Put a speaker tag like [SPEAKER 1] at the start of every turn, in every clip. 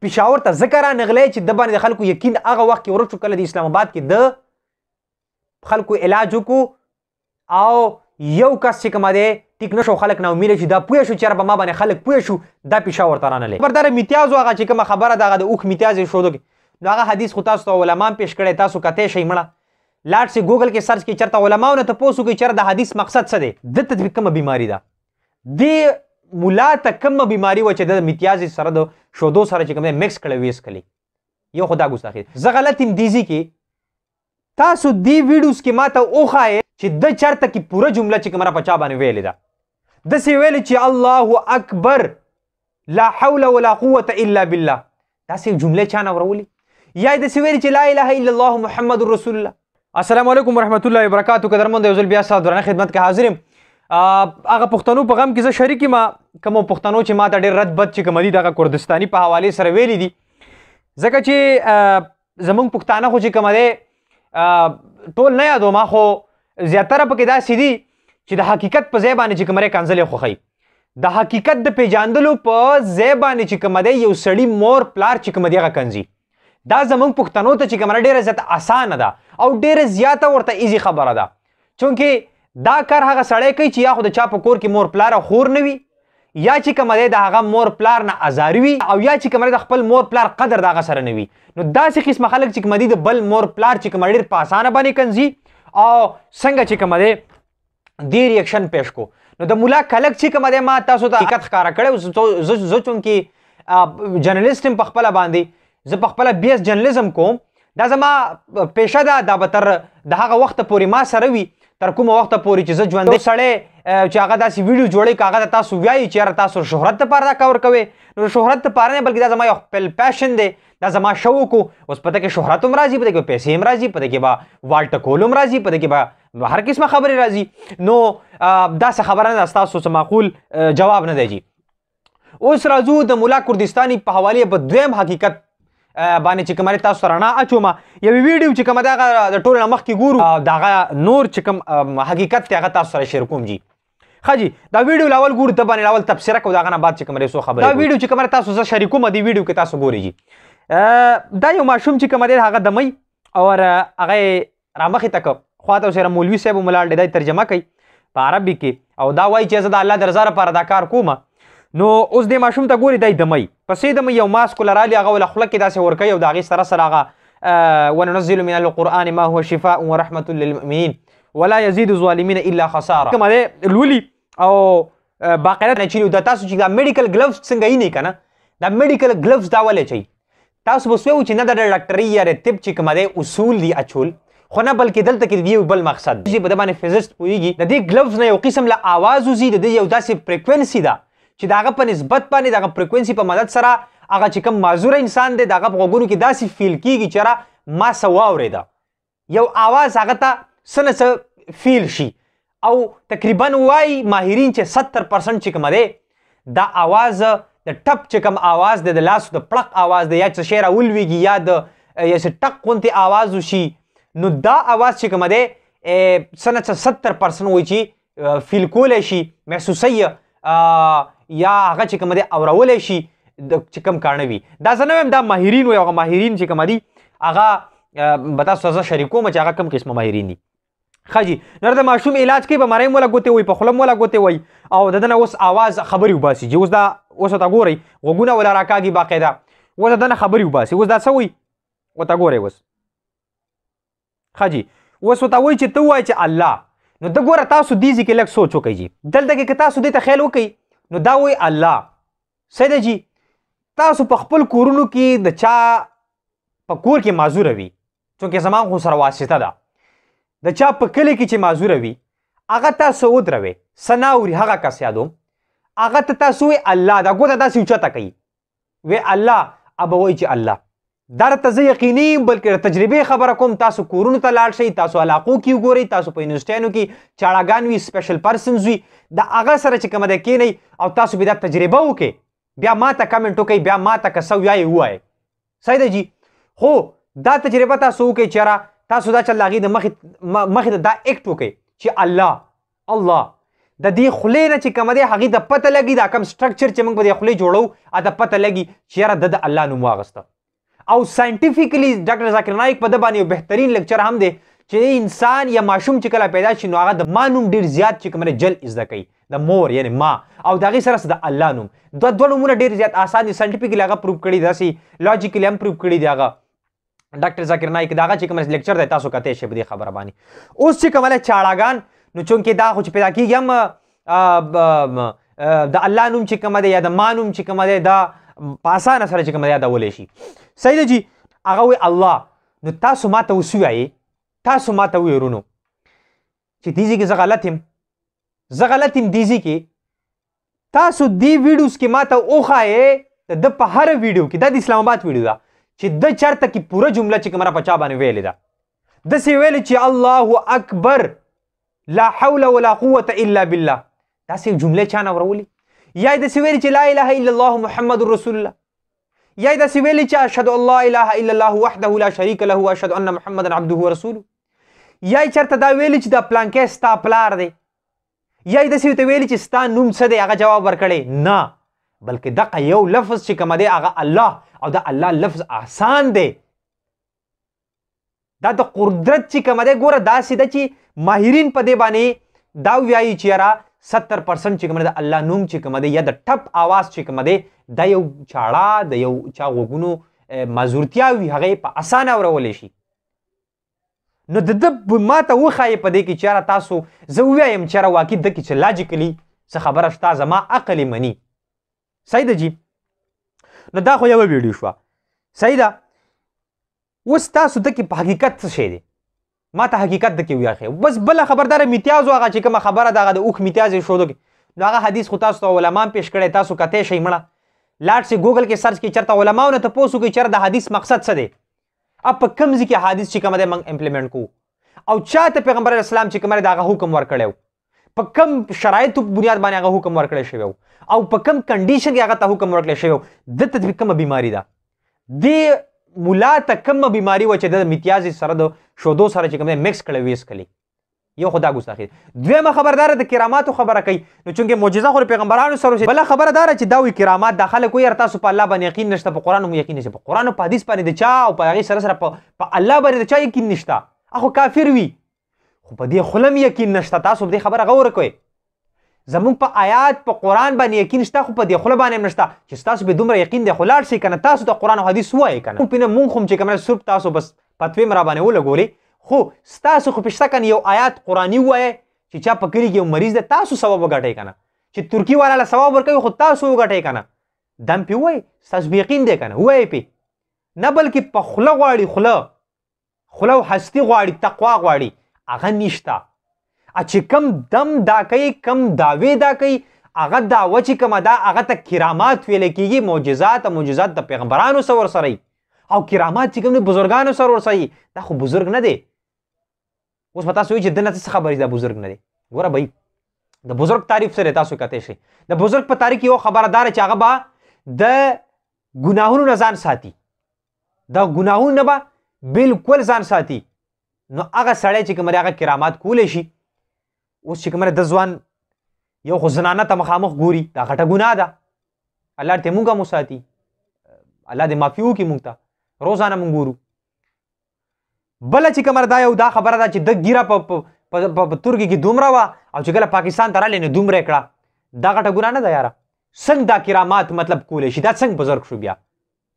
[SPEAKER 1] پېښور ته ځکه رانغلی چې د باندې د خلکو یقین هغه وخت کې ورک شو کله د اسلام آباد کې د خلکو علاج وکړو او یو کس چې کومه دی ټیک نه شو، خلک ناامیده شو، دا پوه شو چې یاره په ما باندې خلک پوه شو، دا پېښور ته رانغلی. خبردار میتیازو هغه چې کومه خبره ده هغه د اوښ میتیاز یې ښودو کې، نو هغه حدیث خو تاسو ته علما هم پیش کړی، تاسو کتی شئ مړه لاړ شئ ګوګل کې سرچ کړئ، چېرته علماو نه تپوس وکړئ چېرته د حدیث مقصد څه دی. ده ته کومه بیماري ده، دې ملا ته کومه بیماري وه چې د میتیازې سره د شودو سره چې کوم دی مکس کړی ویې څکلی. یو خو دا ګستاخي ده. زه غلط یم دیزي کې تاسو دې ویډیوز کې ما ته وښایئ چې ده چېرته کې پوره جمله چې کومه په چا باندې ویلې ده، داسې ویلې چې الله اکبر لا حول ولا قوة الا بالله، داسې جملې چا نه اورولې؟ یا یې داسې ویلې چې لا اله الا الله محمد رسول الله. السلام علیکم ورحمت الله وبرکاتو. قدرمن یو ځل بیا ستاسو درانه خدمت کې حاضر یم. هغه پښتنو په غم کې زه شریک یم، کومو پښتنو چې ما ته ډېر رد بد چې کوم دي دغه کردستاني په حوالې سره ویلي دي، ځکه چې زمونږ پښتانه خو چې کوم دی ټول نه یادوم، خو زیاتره پکې داسې دي چې د حقیقت په ځای باندې چې کوم دی کنځلې خوښوي، د حقیقت د پېژندلو په ځای باندې چې کوم دی یو سړي مور پلار چې کوم دی هغه کنځي. دا زمونږ پښتنو ته چې کومه ډېره زیاته اسانه ده او ډېره زیاته ورته ایزي خبره ده، چونکې دا کار هغه سړی کوي چې یا خو د چا په کور کې مور پلار او خور نه وي، یا چې کومه دی د هغه مور پلار نه ازاري وي، او یا چې کومه دی د خپل مور پلار قدر د هغه سره نه وي. نو داسې قسمه خلک چې کومه دي د بل مور پلار چې کومه ډېر په اسانه باندې کنځي او څنګه چې کومه دی دې ریاکشن پیش کو. نو د مولا کلک چې کومه دی ما تاسو ته حقیقت ښکاره کړی. زه چونکې جرنلیسټ یم په خپله باندې، زه په خپله بي اس جرنلیزم کوم، دا زما پیشه ده، دا به تر د هغه وخته پورې ما سره وي تر کومه وخته پورې چې زه ژوندی سړی چې هغه داسې ویډیو جوړوي که هغه ته تاسو ویایي چې یاره تاسو شهرت دپاره دا کار کوئ، نو شهرت دپاره نه بلکې دا زما یو خپل پیشن دی، دا زما شوق و. اوس په دې کې شهرت هم راځي، په دې کې پیسې هم راځي، په دې کې به وال ټکول هم راځي، په دې کې به هر قسمه خبرې راځي. نو داسې خبره نه ده، ستاسو څه معقول جواب نه دی جي. اوس راځو د مولا کردستاني په حوالې په دویم حقیقت باندې چې کومه تاسو رڼا اچوم. یوې ویډیو چې کومه ده هغه د ټولو نه مخکې ګورو، د هغه نور چې کوم حقیقت دی هغه تاسو سره شیر کوم جي. ښه جي، دا ویډیو له اول ګورو، ته باندې اول تبصره کوو، د هغه نه بعد چې کومه څو خبرې. دا ویډیو چې کومه تاسو زه شریکوم دې ویډیو کې تاسو ګورئ جي. دا یو ماشوم چې کومه دی هغه دموي او هغه یې رامخې ته کړ، خواته سره مولوي صاحب هم ولاړ دی، دا یې ترجمه کوي په عربي کې، او دا وایي چې زه د الله د رضا لپاره دا کار کوم. نو اوس دې ماشوم ته ګوري، دی دموي، پسې دموي، یو ماسک وله رالي، هغه وله خوله کې داسې ورکوي او د هغې سره سره هغه وننزل من القرآن ما هو شفاء ورحمة للمؤمنین ولا يزيد الظالمین الا خساره کومه دی لولي او باقاعده نه چیرې. دا تاسو چې دا میډیکل ګلوز څنګه یې نه که نه، دا میډیکل ګلوز دا ولې چوي؟ تاسو به څه وو چې نه د ډاکټري یا د طب چې کومه دی اصول دي اچول، خو نه بلکې دلته کې د دې یو بل مقصد دی چې په ده باندې فزسټ پوهېږي. د دې ګلوز نه یو قسم له اواز وځي، د دې یو داسې فریکوینسي ده چې د هغه په نسبت باندې د هغه فریکوینسي په مدد سره هغه چې کوم معذوره انسان دی د هغه په غوږونو کې داسې فیل کېږي چې یاره ما څه واورېده، یو اواز هغه ته څه نه څه فیل شي. او تقریبا وایي ماهرین چې 70% چې کومه دی دا اواز د ټپ چې کوم اواز دی، د لاسو د پړق اواز دی، یا څه شی راولوېږي یا د یا څه ټق غوندې اواز وشي، نو دا اواز چې کومه دی څه نه څه 70% وایي چې فیل کولی شي، محسوسوي یا هغه چې کومه دی اورولی شي چې کوم کاڼه وي. دا زه نه وایم، دا ماهرین وایي، هغه ماهرین چې کومه دي هغه به تاسو سره زه شریکوم چې هغه کوم قسمه ماهرین دي. ښه جي، نور د ماشوم علاج کوي، په مرۍ هم وله ګوتې وایي، په خوله هم وله ګوتې وایي، او د ده نه اوس اواز خبرې وباسي جي. اوس دا اوس ورته ګورئ غوږونه وله راکاږي باقاعده، اوس د ده نه خبرې وباسي. اوس دا څه وایي ورته ګورئ اوس. ښه جي، اوس ورته وایي چې ته ووایه چې الله. نو ده ګوره تاسو دې ځای کې لږ سوچ وکړئ جي، دلته کې که تاسو دې ته خیال وکړئ نو دا وایي الله. صحیح ده جي، تاسو په خپل کورونو کې د چا په کور کې معذوره وي، چونکې زما خو سره واسطه ده، د چا په کلي کې چې معذوره وي هغه تاسو ودروئ، څه نه اوري هغه کس یادوم، هغه ته تاسو وایي الله، دا ګوته داسې اوچته کوي وی الله، ابه وایي چې الله. دا راته زه یقیني یم، بلکې د تجربې خبره کوم. تاسو کورونو ته لاړ شئ، تاسو علاقو کې وګورئ، تاسو په یونیورسټیانو کې چاړاګان وي، سپیشل پرسنز وي، د هغه سره چې کومه ده کښېنئ او تاسو بیا دا تجربه وکړئ، بیا ما ته کمنټ وکړئ، بیا ما ته که څه ویایي ووایئ. صحیح ده جي. خو دا تجربه تاسو وکړئ چې یاره تاسو دا چل د هغې د مخې ته دا اکټ وکړئ چې الله الله، د دې خولې نه چې کومه دی هغې ته پته لګي، دا کوم structure چې موږ په دې خولې جوړو هغه ته پته لګي چې یاره ده د الله نوم واغسته. او scientifically ډاکټر ذاکر نایک په ده باندې یو بهترین lecture هم دی چې انسان یا ماشوم چې کله پیدا شي نو هغه د ما نوم ډېر زیات چې کوم دی جل زده کوي، د مور یعنی ما، او د هغې سره د الله نوم، دا دوه نومونه ډېر زیات آسان دي. scientifically هغه proof کړي، داسې logically هم proof کړي دی هغه ډاکټر ذاکر نایک. د هغه چې کوم lecture دی تاسو کتی شئ په دې خبره باندې. اوس چې کومه چاړاګان نو چونکې دا خو چې پیدا کېږي هم د الله نوم چې کومه دی یا د ما نوم چې کومه دی دا په اسانه سره چې کومه دی یادولی شي. صحیح ده جي. هغه وایي الله. نو تاسو ما ته اوس ووایئ، تاسو ما ته ووایئ ورونو چې دې ځای کې زه غلط یم، زه غلط یم دې ځای کې. تاسو دې videos کې ما ته وښایئ د ده په هره ویډیو کې، دا د اسلام آباد ویډیو ده، چې ده چېرته کې پوره جمله چې کومه په چا باندې ویلې ده، داسې ویلې چې الله اکبر لا حول ولا قوة الا بالله، داسې جملې چا نه اورولې؟ یا یې داسې ویلې چې لا اله الا الله محمد رسول الله، یا یې داسې ویلې چې اشهد ان لا اله الا الله وحده لا شریک له واشهد ان محمدا عبده ورسوله، یا یې چېرته دا ویلې چې دا پلانکی ستا پلار دی، یا یې داسې ورته ویلې چې ستا نوم څه دی، هغه جواب ورکړی نه، بلکې دغه یو لفظ چې کومه دی هغه الله، او دا الله لفظ آسان دی، دا د قدرت چې کومه دی. ګوره داسې ده چې ماهرین په دې باندې دا وایي چې یاره 70% چې کومه ده الله نوم چې کومه دی یا د ټپ آواز چې کومه دی دا یو چاړه د یو چا غوږونو معذورتیا وي هغه یې په اسانه اورولی شي. نو د ده ما ته وښایې په دې کې چې یاره تاسو زه ووایم چې یاره واقعي ده کې چې logically څه خبره شته، زما عقل یې مني. صحیح ده جي. نو دا خو یوه ویډیو شوه. صحیح ده. اوس تاسو ده کې په حقیقت څه شی دی؟ ما ته حقیقت ده کې ویاخې. بس بله خبرداره میتیازو هغه چې کومه خبره ده هغه د اوښ میتیاز یې ښودو کې، نو هغه حدیث خو تاسو ته علما هم پیش کړی، تاسو کتی شئ مړه، لاړ شئ ګوګل کې search کړئ، چېرته علماو نه تپوس وکړئ چېرته د حدیث مقصد څه دی، اب په کوم ځای کې حدیث چې کومه دی موږ implement کوو، او چا ته پیغمبر علیه السلام چې کومه دی د هغه حکم ورکړی و، په کوم شرایطو په بنیاد باندې هغه حکم ورکړی شوی و، او په کوم condition کې هغه ته حکم ورکړی شوی و، ده ته کومه بیماري ده، دې مولا ته کومه بیماري وه چې د میتیازې سره د شودو سره چې کوم دی mix کړی ویې څکلې. یو خو دا ګستاخي. دویمه خبرداره د کراماتو خبره کوي، نو چونکې معجزه خو د پیغمبرانو سره وشي. بله خبره داره چې دا وایي کرامات، دا خلک وایي یاره تاسو په الله باندې یقین نشته، په قرآن هم یقین نشته، په قرآن او په حدیث باندې د چا او په هغې سره سره په الله باندې د چا یقین نشته، هغه خو کافر وي، خو په دې خوله هم یقین نشته. تاسو په دې خبره غور کوئ، زموږ په آیات په قرآن باندې یقین شته خو په دې خوله باندې هم نشته چې ستاسو به دومره یقین دی خو لاړ شئ که نه تاسو ته قرآن او حدیث ووایئ که نه. مونږ خو هم چې کوم صرف تاسو بس فتوې هم راباندې ولګولې، خو ستاسو خو پې شته که نه یو آیات قرآني ووایئ چې چا په کلي کې یو مریض دی تاسو ثواب وګټئ که نه، چې ترکي والا له ثواب ورکوي خو تاسو وګټئ که نه، دا هم پې ووایئ، ستاسو به یقین دی که نه، ووایئ پې نه، بلکې په خوله غواړي، خوله او هستي غواړي، تقوا غواړي، هغه نشته. چې کم دم دا کوي، کم دعوې دا کوي، هغه دعوه چې کومه ده هغه ته کرامات ویل کېږي، معجزات او معجزات د پیغمبرانو سره ورسره وي، او کرامات چې کوم دی بزرګانو سره ورسره وي. دا خو بزرګ نه دی. اوس به تاسو وایئ چې دنه څه خبرې دا بزرګ نه دی. ګوره بھائی د بزرګ تعریف سره تاسو کتی شئ. د بزرګ په تاریخ یو خبره داره چې هغه به د ګناهونو نه ځان ساتي، د ګناهونو نه به بالکل ځان ساتي. نو هغه سړی چې کوم دی هغه کرامات کولی شي. اوس چې کوم دی د ځوان یو خو زنانه ته مخامخ ګوري، دا غټه ګناه ده، الله دې مونږ هم وساتي، الله دې معافي وکړي مونږ ته، روزانه مونږ ګورو. بله چې کومه دا یو دا خبره ده چې د ږیره په ترکي کې دومره وه او چې کله پاکستان ته راغلی نو دومره یې کړه، دا غټه ګناه نه ده یاره. څنګه دا کرامات مطلب کولی شي، دا څنګه بزرګ شو بیا؟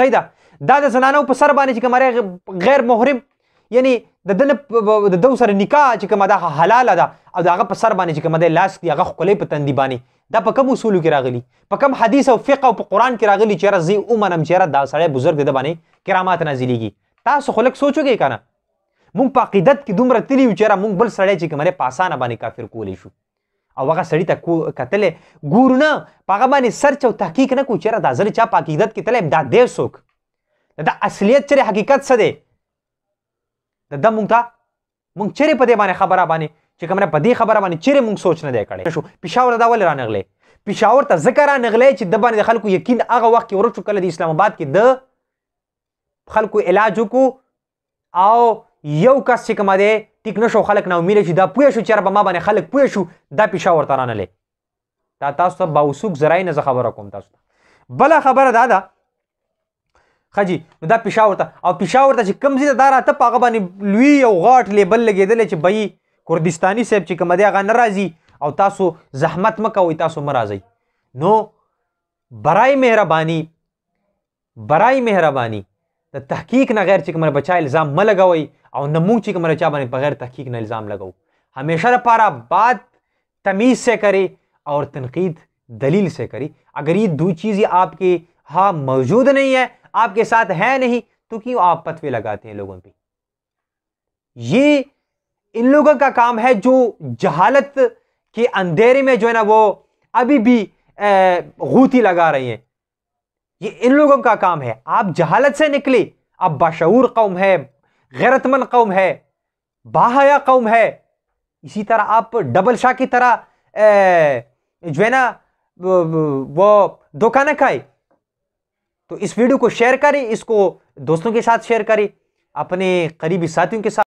[SPEAKER 1] صحیح ده. دا د زنانو په سر باندې چې کومه غیر محرم، یعنی د ده نه د ده سره نکاح چې کومه ده حلاله ده، او د هغه په سر باندې چې کومه دی لاس دی هغه ښکلی په تندي باندې، دا په کوم اصولو کې راغلي، په کوم حدیث او فقه او په قرآن کې راغلي چې یاره زه یې ومنم چې یاره دا سړی بزرګ دی ده باندې کرامات نازلېږي؟ تاسو خو لږ سوچ وکړئ که نه. مونږ په عقیدت کې دومره تللي یو چې یاره مونږ بل سړی چې کوم دی په اسانه باندې کافر کولی شو، او هغه سړي ته کتلی ګورو نه، په هغه باندې search او تحقیق نه کوو چې یاره دا زه چا په عقیدت کې تللی یم دا دی څوک، د ده اصلیت چېرې، حقیقت څه دی، د ده مونږ ته مونږ چېرې په دې باندې خبره باندې چې کوم په دې خبره باندې چېرې مونږ سوچ نه دی کړی. شو پېښور ته دا ولې رانغلی؟ پېښور ته ځکه رانغلی چې ده باندې د خلکو یقین هغه وخت کې ورک شو کله د اسلام آباد کې د خلکو علاج وکړو، او یو کس چې کومه دی ټیک نه شو، خلک ناامیده شي، دا پوه شو چې یاره په ما باندې خلک پوه شو، دا پېښور ته رانلې. دا تاسو ته باوثوق ذرایع نه زه خبره کوم تاسو ته. بله خبره دا ده ښه جي، نو دا پېښور ته او پېښور ته چې کوم ځای ته دا راته په هغه باندې لوی یو غاټ لیبل لګېدلی چې بهیي کردستاني صاحب چې کومه دی هغه نه راځي او تاسو زحمت مه کوئ، تاسو مه راځئ. نو برای مهرباني، برای مهرباني د تحقیق نه غیر چې کومه په چا الزام مه لګوئ او نه موږ چې کومه چا باندې په غیر تحقیق نه الزام لګوو. همیشه لپاره بات تمیز سے کرے اور تنقید دلیل سے کرے. اگر یہ دو چیزیں آپ کے ہاں موجود نہیں ہے، آپ کے ساتھ ہے نہیں، تو کیوں آپ پتوے لگاتے ہیں لوگوں پہ؟ یہ ان لوگوں کا کام ہے جو جہالت کے اندھیرے میں جو ہے نا وہ ابھی بھی غوطی لگا رہی ہیں. یہ ان لوگوں کا کام ہے. آپ جہالت سے نکلے، آپ باشعور قوم ہے، غیرت مند قوم ہے، باحیا قوم ہے. اسی طرح آپ ڈبل شاہ کی طرح جو ہے نا وہ دھوکہ نہ کھائے. تو اس ویڈیو کو شیئر کریں، اس کو دوستوں کے ساتھ شیئر کریں، اپنے قریبی ساتھیوں کے ساتھ.